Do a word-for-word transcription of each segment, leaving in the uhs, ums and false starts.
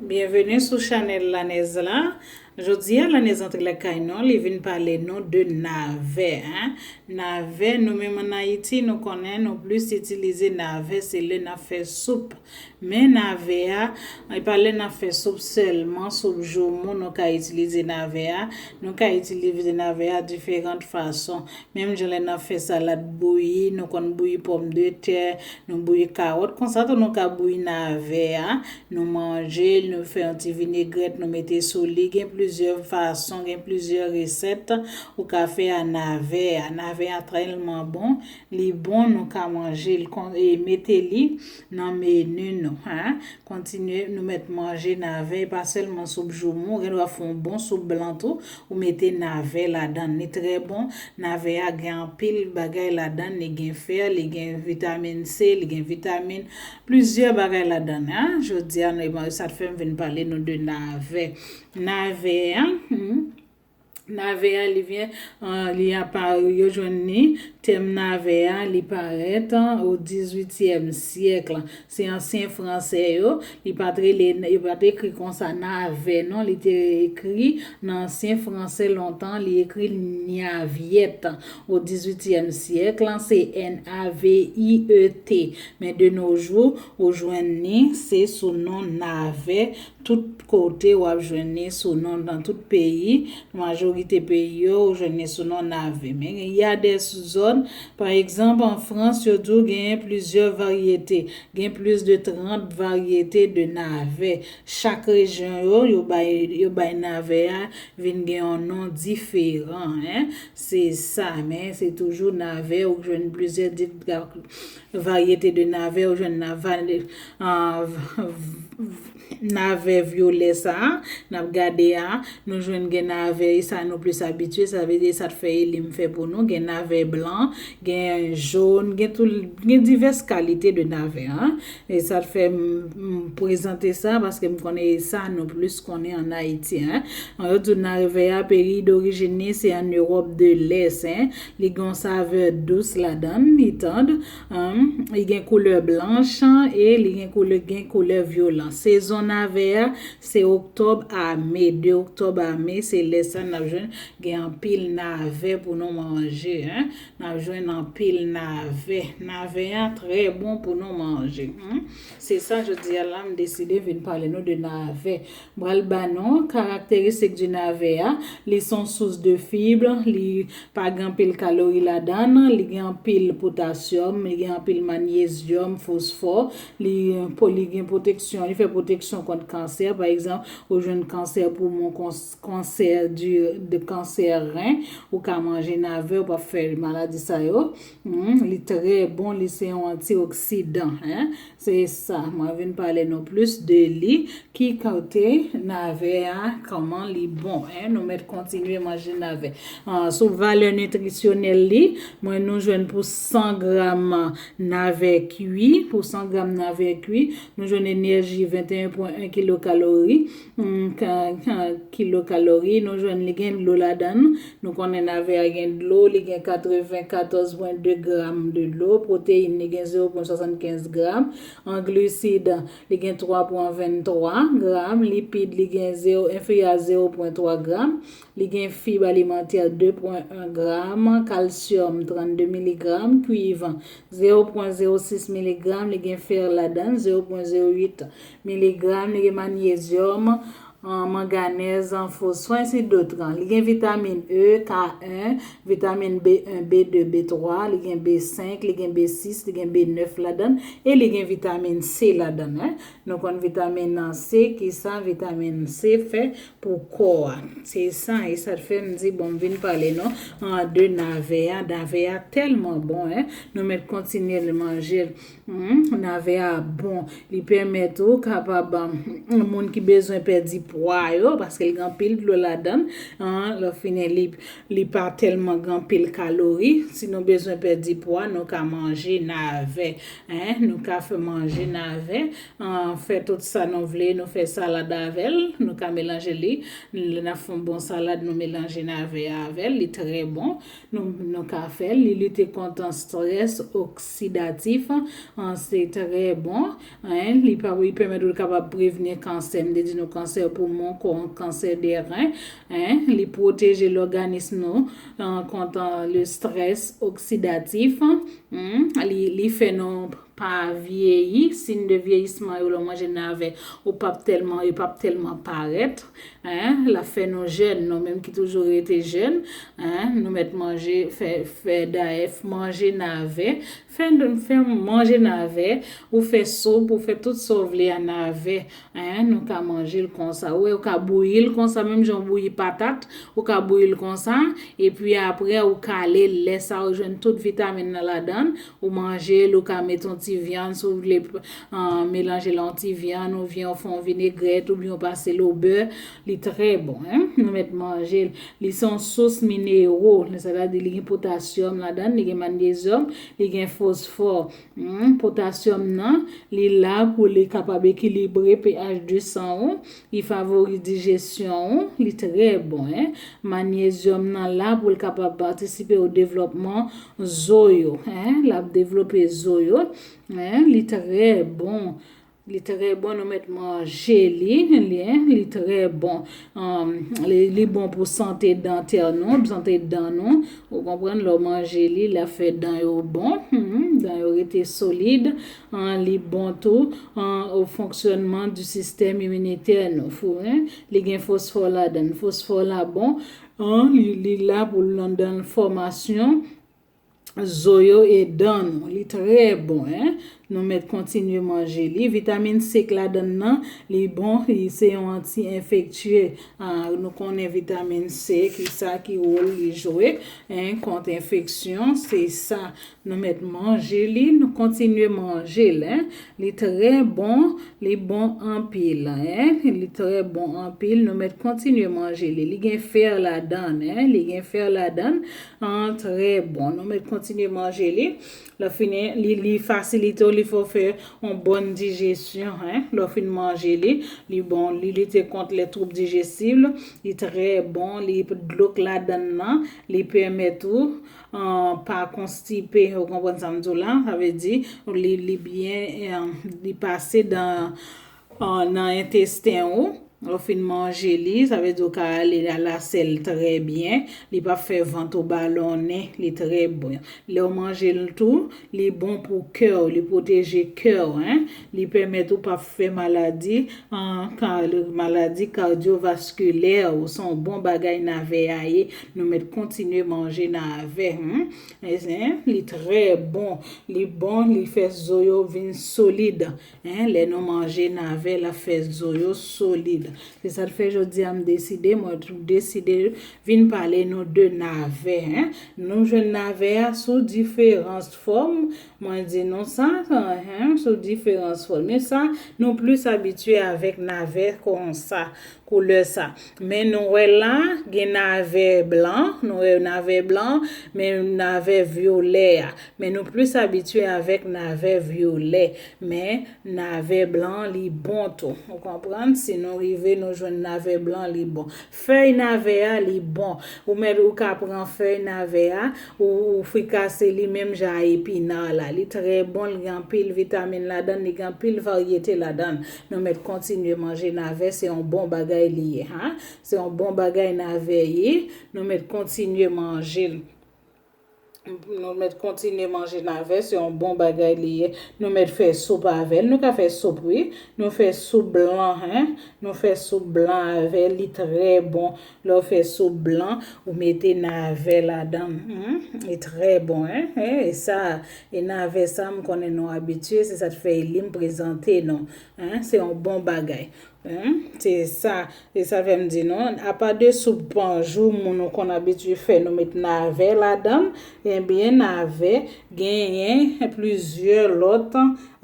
Byenveni sou chanèl Lanèz la. Jodi a, Lanèz antre lakay nou, li vin pale nou de navè, en. Navè, nou menm ann Ayiti, nou konnen nou plis itilize navè, se lè n ap fè soup. Men navè a, e pa lè n ap fè soup sèlman, soup joumou, nou ka itilize navè a. Nou ka itilize navè a diferan fason. Menm jan lè n ap fè salad bouyi, nou konn bouyi pòmdetè, nou bouyi kawòt. Konsa tou nou ka bouyi navè a, nou manje l, nou fè yon ti vinegrèt, nou mete sou li. Gen plizyè fason, gen plizyè resèt ou ka fè a navè a. Navè a tèlman bon, li bon, nou ka manje l, kon, e mete li nan meni nou, en. Kontinye, nou mèt manje navè, e pa sèlman soup joumou, ou gen dwa fè yon bon soup blan tou, ou mete navè ladan l. Li trè bon, navè a gen anpil bagay ladan l, li gen fè, li gen vitamin C, li gen vitamin, plizyè bagay ladan l, en. Jodi a, nou, sa t fè m vin pale nou de navè. Navè a, hmm, navè a, li vyen, ah, li apa, yo jwenn li, tèm navè a, li parèt, ah, o dizuityèm syèk. Se ansyen fransè yo, li pa t rele, yo pa t ekri konsa navè, non, li te ekri nan ansyen fransè lontan, li ekri nyavyèt. O dizuityèm syèk, se N A V I E T. Men de nos jours, ou jwenn li, se sou non navè. Tout kote w ap jwenn li sou non nan tout peyi. Majorite peyi yo, ou jwenn li sou non navè. Men y a des zones, pa egzanp, an Frans, yo di w genyen plizyè varyete. Gen plis de trant varyete de navè. Chak rejyon yo, yo bay, yo bay navè a vin gen yon non diferan, en. Se sa, men se toujou navè, ou jwenn plizyè di-, varyete de navè, ou jwenn navè, ah, v-, v-, navè vyolè sa a, n ap gade a, nou jwenn gen navè, e sa nou plis abitye, sa vle di sa t fè Elim fè pou nou, gen navè blan, gen jòn, gen tou, gen divès kalite de navè, en. E sa t fè m, m prezante sa, paske m konnen e sa nou plis konnen ann Ayiti, en. An, yo di navè a, peyi dorijin li, se ann Ewòp de Lès, en. Li gen yon savè dous ladan l, li tann, en. Li gen koulè blanch, e li gen koulè, gen koulè vyolan. Sezon navè a, se oktòb a me. De oktòb a me, se lè sa n ap jwenn gen anpil navè pou nou manje, en. N ap jwenn anpil navè. Navè a trè bon pou nou manje. Hmm? Se sa, jodi a la, m deside vin pale nou de navè. M pral ba nou karakteristik di navè a. Li se yon sous de fib, li pa gen anpil kalori ladan l, li gen anpil potasyòm, li gen anpil manyezyòm, fosfò, li, pou li gen pwoteksyon, li fè pwoteksyon kont kansè. Pa egzanp, ou jwenn kansè poumon, kons-, kansè di, de kansè ren, ou ka manje navè, ou p ap fè maladi sa yo. Hmm, li trè bon, li se yon antioksidan, en. Se sa, mwen vin pale nou plis de li, ki kote navè a, kòman li bon, en. Nou mèt kontinye manje navè. Ah, sou valè nitrisyonèl li, mwen nou jwenn pou san gram navè kwi, pou san gram navè kwi, nou jwenn enèji venteyen pwen en kilokalori, hmm, ka-, ka-, kilokalori, nou jwenn li gen dlo ladan l. Nou konnen navè a gen dlo, li gen katrevenkatòz pwen de gram de dlo, pwoteyin li gen zewo pwen swasannkenz gram, an glisid li gen twa pwen venntwa gram, lipid li gen zewo, enferiè a zewo pwen twa gram, li gen fib alimantè de pwen en gram, kalsyòm trannde miligram, kwiv zewo pwen zewo sis miligram, li gen fè ladan l zewo pwen zewo uit miligram, li gen manyezyòm, an, manganèz, an, fosfò, ensi dotran. Li gen vitamin E, K en, vitamin B en, B de, B twa, li gen B senk, li gen B sis, li gen B nèf ladan l, e li gen vitamin C ladan l, en. Nou konn vitamin C, ki sa vitamin C fè pou kò a. Se sa, e sa t fè m di, bon, m vin pale nou, an, de navè a. Navè a tèlman bon, en. Nou mèt kontinye manje l. Hmm, navè a bon. Li pèmèt ou kapab, hmm, moun ki bezwen pèdi pwa yo, paske li gen anpil dlo ladan l. Lè fini, li, li pa tèlman gen anpil kalori. Si nou bezwen pèdi pwa, nou ka manje navè. Hein? Nou ka fè manje navè. Fè tout sa nou vle, nou fè salad avè l, nou ka melanje li. Lè n ap fè yon bon salad, nou melanje navè a avè l, li trè bon. Nou, nou ka fè l, li lite kont strès oksidatif, se trè bon. Hein? Li pa, li pèmèt ou kapab prevni kansè, m te di nou kansè poumon, kon, kansè de ren. Hein? Li pwoteje lòganis nou kont le strès oksidatif. Hmm? Li, li fè nou pa vyeyi, siy de vyeyisman yo, lè w manje navè, ou p ap tèlman, yo p ap tèlman parèt. Hein? L ap fè nou jèn, nou menm ki toujou rete jèn. Hein? Nou mèt manje, fè, fè dayè, manje navè. Fè, fè manje navè, ou fè soup, ou fè tout sa w vle a navè. Hein? Nou ka manje l konsa. Ou wè, ou ka bouyi l konsa, menm jan w bouyi patat, ou ka bouyi l konsa. Epi apre, ou kale l. Lè sa, ou jwenn tout vitamin nan ladan l. Ou manje l, ou ka met yon ti vyann, si w vle, melanje l yon ti vyann, oubyen ou fè yon vinegrèt, oubyen ou pase l o bè. Li trè bon, hein? Nou mèt manje l. Li se yon sous minero, sètadi li gen potasyòm ladan l, li gen manyezyòm, li gen fosfò. Hmm, potasyòm nan, li la pou li kapab ekilibre pH de san ou. Li favorize dijesyon ou. Li trè bon, hein. Manyezyòm nan la pou l kapab patisipe o devlòpman zo yo, hein. L ap devlope zo yo, hein. Li trè bon. Li trè bon, nou mèt manje li, li, hein, li trè bon. Li, li bon pou sante dantè nou, sante dan nou. Ou konprann, lè w manje li, l ap fè dan yo bon, hmm, dan yo rete solid. Li bon tou o fonksyònman di sistèm iminitè nou. Fou, hein? Li gen fosfò ladan l. Fosfò la bon, li, li la pou l nan dan fòmasyon zo yo e dan nou. Li trè bon, hein? Nou mèt kontinye manje li. Vitamin C k ladan l nan, li bon, li se yon anti-enfektye. Ah, nou konnen vitamin C, ki sa ki wòl li jwe, hein, kont enfeksyon, se sa. Nou mèt manje li, nou kontinye manje l, hein. Li trè bon, li bon anpil, hein. Li trè bon anpil, nou mèt kontinye manje li. Li gen fè ladan l, hein. Li gen fè ladan l, trè bon. Nou mèt kontinye manje li. Lè fini, li, li fasilite w, li fè w fè yon bòn dijesyon, hein. Lè w fin manje li, li bon, li lite kont les troubles digestifs, li trè bon, li dlo k ladan l nan, li pèmèt ou pa konstipe, ou konprann sa m di w la, sa vle di, li, li byen, li pase dan, nan entesten ou. Lè w fin manje li, sa vle di w ka ale alasèl trè byen. Li p ap fè vant ou balonnen, li trè bon. Lè w manje l tou, li bon pou kè w, li pwoteje kè w, hein. Li pèmèt ou p ap fè maladi, maladi kadyovaskilè, se yon bon bagay navè a ye. Nou mèt kontinye manje navè, hmm. Li trè bon, li bon, li fè zo yo vin solid. Hein, lè nou manje navè, l ap fè zo yo solid. Se sa k fè jodi a m deside, mwen tou deside vin pale nou de navè, hein. Nou jwenn navè a sou diferan fòm. Mwen di nou sa, hein, sou diferan fòm. Men sa, nou plis abitye avèk navè konsa, koulè sa. Men nou wè la, gen navè blan, nou wè navè blan, men navè vyolè a. Men nou plis abitye avèk navè vyolè. Men navè blan, li bon tou. Ou konprann? Si nou rive, nou jwenn navè blan, li bon. Fèy navè a, li bon. Ou mèt, ou ka pran fèy navè a, ou, ou frikase li menm jan a epina la. Li trè bon, li gen anpil vitamin ladan l, li gen anpil varyete ladan l. Nou mèt kontinye manje navè, se yon bon bagay li ye, ha. Se yon bon bagay navè ye, nou mèt kontinye manje l. Nou mèt kontinye manje navè, se yon bon bagay li ye. Nou mèt fè soup avè l. Nou ka fè soup, wi. Nou fè soup blan, hein. Nou fè soup blan avè l, li trè bon. Lè w fè soup blan, ou mete navè ladan l. Hmm? Li trè bon, hein. E sa, e navè sa, m konnen nou abitye, se sa k fè li m prezante nou. Hein? Se yon bon bagay. Hmm, se sa. Se sa fè m di nou, apa de soup joumou nou konn abitye fè, nou met navè ladan l, ebyen, navè genyen plizyè lòt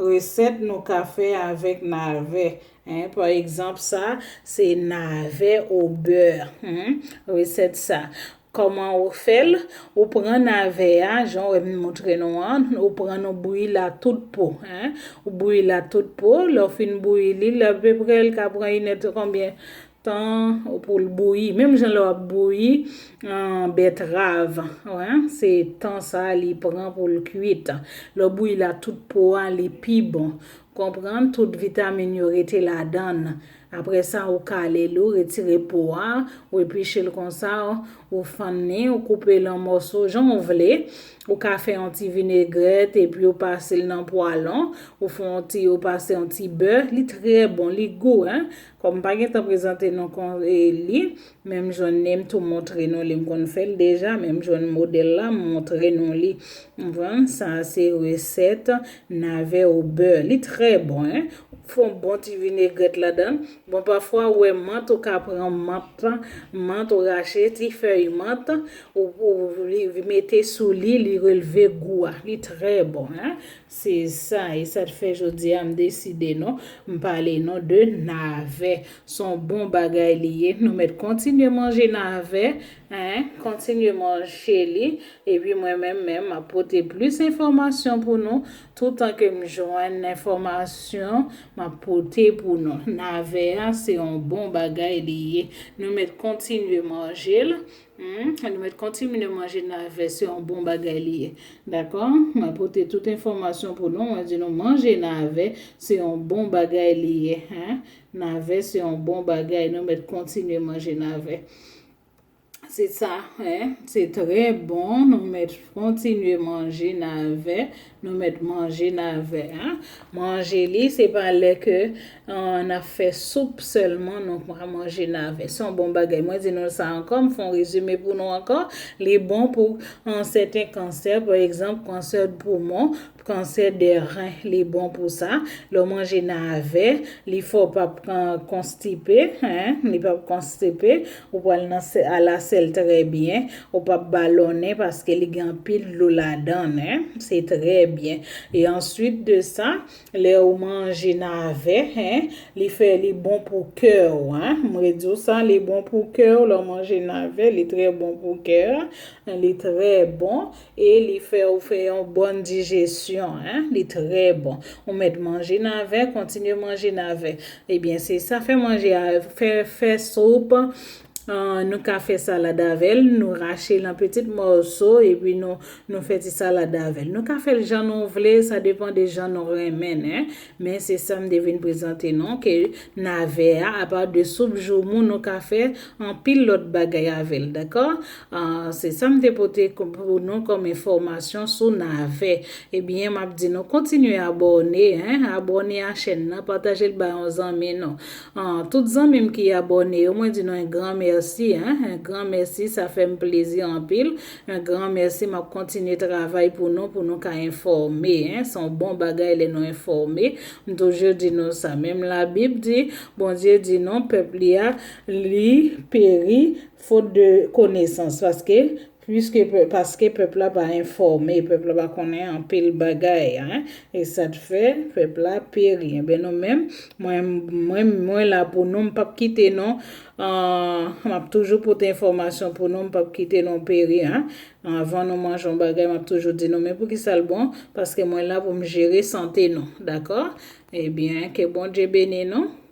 resèt nou ka fè avèk navè. Hein, pa egzanp, sa, se navè o bè. Hmm, resèt sa. Kòman ou fè l? Ou pran navè a, jan w wè m montre nou an, ou pran l, ou bouyi l a tout po, hein? Ou bouyi l a tout po, lè w fin bouyi li, l apeprè, l ka pran inèdtan konbyen tan pou l bouyi. Menm jan lè w ap bouyi, ah, bètrav, wè, se tan sa a li pran pou l kuit. Lè w bouyi l a tout po a, li pi bon. Konprann, tout vitamin yo rete ladan l. Apre sa, ou kale li, ou retire po a, ou epiche l konsa, ou fann li, ou koupe l an mòso, jan w vle. Ou ka fè yon ti vinegrèt, epi ou pase l nan pwalon, ou fè yon ti, ou pase yon ti bè, li trè bon, li gou, hein. Kòm m pa gentan prezante nou kon, e, li, men m jwenn li, m tou montre nou li, m konn fè l deja, men m jwenn modèl la, m montre nou li. Ou konprann? Sa se resèt navè o bè. Li trè bon, hein. Fè yon bon ti vinegrèt ladan l. Bon, pafwa, ou wè mant, ou ka pran mant, mant, ou rache ti fèy mant, ou, ou li, mete sou li, li relve gou a. Li trè bon, hein. Se sa, e sa t fè jodi a m deside nou, m pale nou de navè. Se yon bon bagay li ye. Nou mèt kontinye manje navè, hein, kontinye manje li. Epi mwen menm, menm, m ap pote plis enfòmasyon pou nou. Toutan ke m jwenn enfòmasyon, m ap pote pou nou. Navè a, se yon bon bagay li ye. Nou mèt kontinye manje l. Hmm, nou mèt kontinye manje navè, se yon bon bagay li ye. Dakò? Mwen pote tout enfòmasyon pou nou. Mwen di nou manje navè, se yon bon bagay li ye. Hein? Navè, se yon bon bagay. Nou mèt kontinye manje navè. Se sa, hein? Se trè bon. Nou mèt kontinye manje navè. Nou mèt manje navè, hein? Manje li, se pa lè ke, ah, n ap fè soup sèlman nou ka manje navè. Se yon bon bagay. Mwen di nou sa ankò, m fè yon rezime pou nou ankò. Li bon pou, ah, sèten kansè, pa egzanp, kansè poumon, kansè dè ren, li bon pou sa. Lè w manje navè, li fè w p ap kon-, konstipe, hein? Li p ap konstipe. Ou pral nan sè-, a la sèl trè byen. Ou p ap balonnen paske li gen anpil dlo ladan l, hein. Se trè byen. E answit de sa, lè ou manje navè, hein, li fè li bon pou kè w, hein. Mwen di w sa, li bon pou kè w, lè w manje navè, li trè bon pou kè a, li trè bon, e li fè ou fè yon bòn dijesyon, hein, li trè bon. Ou mèt manje navè, kontinye manje navè. Ebyen, se sa, fè manje a, fè, fè soup, ah, nou ka fè salad avè l, nou rache l an pitit mòso, epi nou, nou fè ti salad avè l. Nou ka fè l jan nou vle, sa depann de jan nou renmen l, hein. Men se sa m te vin prezante nou, ke navè a, apa de soup joumou, nou ka fè anpil lòt bagay avè l, dakò? Ah, se sa m te pote pou nou kòm enfòmasyon sou navè. Ebyen, m ap di nou kontinye abòne, hein, abòne a chèn nan, pataje l ba yon zanmi nou. Ah, tout zanmi m ki abòne yo, mwen di nou yon gran mèsi, hein, yon gran mèsi, sa fè m plezi anpil. Yon gran mèsi, m ap kontinye travay pou nou, pou nou ka enfòme, hein. Se yon bon bagay lè nou enfòme. M toujou di nou sa. Menm Labib di, Bondye di non, pèp li a, li peri fot de konesans. Paske, piske pe-, paske pèp la pa enfòme, pèp la pa konnen anpil bagay, hein. E sa t fè pèp la peri. Enben nou menm, mwen, mwen, mwen la pou nou, m p ap kite nou, ah, m ap toujou pote enfòmasyon pou nou, m p ap kite nou peri, hein. Anvan nou manje yon bagay, m ap toujou di nou, men poukisa l bon? Paske mwen la pou m jere sante nou, dakò? Ebyen, ke Bondye beni nou.